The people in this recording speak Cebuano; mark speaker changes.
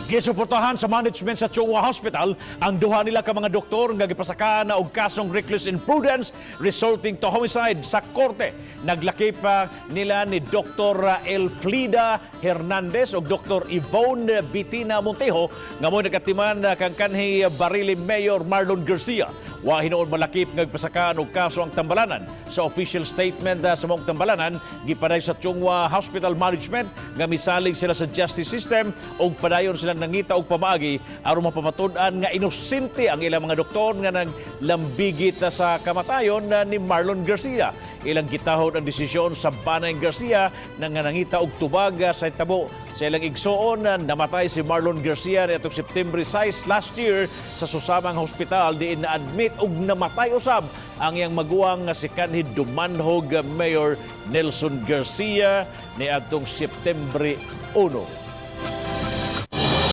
Speaker 1: Gisuportahan sa management sa Chong Hua Hospital ang duha nila ka mga doktor nga gipasakaan na og kasong reckless imprudence resulting to homicide sa korte. Naglakip nila ni Dr. Elflida Hernandez ug Dr. Yvonne Bitina Montejo nga mo nagatiman kang kanhi Barili Mayor Marlon Garcia. Wa hinuon malakip nga gipasakaan og kaso ang tambalanan. Sa official statement sa maong tambalanan, gipaday sa Chong Hua Hospital Management nga misalig sila sa justice system ug padayon silang nangita og pamaagi aron mapamatud-an nga inosente ang ilang mga doktor nga naglambigit sa kamatayon ni Marlon Garcia. Ilang gitahod ang desisyon sa Banay Garcia na nga nangita og tubag sa hitabo sa ilang igsoon na namatay si Marlon Garcia niadtong September 6 last year sa Susamang Hospital, diin na-admit og namatay usab ang iyang maguwang nga si kanhi Dumanhog Mayor Nelson Garcia niadtong September 1.